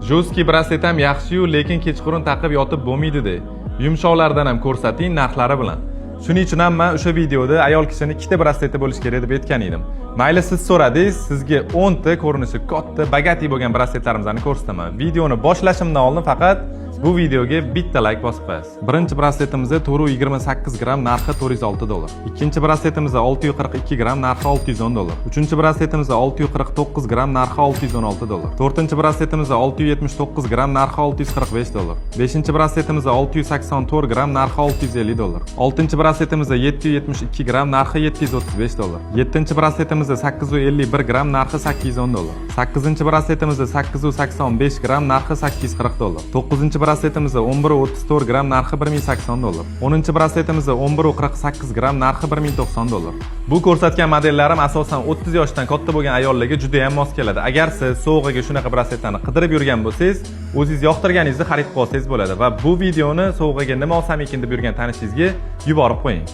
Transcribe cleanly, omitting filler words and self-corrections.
Жесткий braslet ham yaxshi-yu, lekin kechqurun taqib yotib bo'lmaydi-da. Yumshoqlardan ham ko'rsating narxlari bilan. Shuning uchun ham men o'sha videoda ayol kishini ikkita brasleti bo'lishi kerak deb aytgan edim. Mayli, siz so'radingiz, sizga 10 ta ko'rinishi katta, богатый bo'lgan brasletlarimizni ko'rsataman. Videoni boshlashimdan oldin faqat bu videoga bitta layk bosib qo'yasiz. Birinchi brasletimiz 428 gramm, narxi 406 dollar. Ikkinchi brasletimiz 642 gramm, narxi 610 dollar. Uchinchi brasletimiz 649 gramm, narxi 616 dollar. To'rtinchi brasletimiz 679 gramm, narxi 645 dollar. Beshinchi brasletimiz 684 gramm, narxi 650 dollar. Oltinchi brasletimiz 772 gramm, narxi 735 dollar. Yettinchi brasletimiz 851 gramm, narxi 810 dollar. Sakkizinchi brasletimiz 885 gramm, narxi 840 dollar. To'qqizinchi brasletimiz 11,34 gramm, narxi 1080 dollar. 10 brasletimiz 11,48 gramm, narxi 1090 dollar. Bu ko'rsatgan modellarim asosan 30 yoshdan katta bo'lgan ayollarga juda ham mos keladi. Agar siz sovg'aga shunaqa brasletlarni qidirib yurgan bo'lsangiz, o'zingiz yoqtirganingizni xarid qilib olsangiz bo'ladi va bu videoni sovg'aga nima olsam ekan deb yurgan tanishingizga yuborib qo'ying.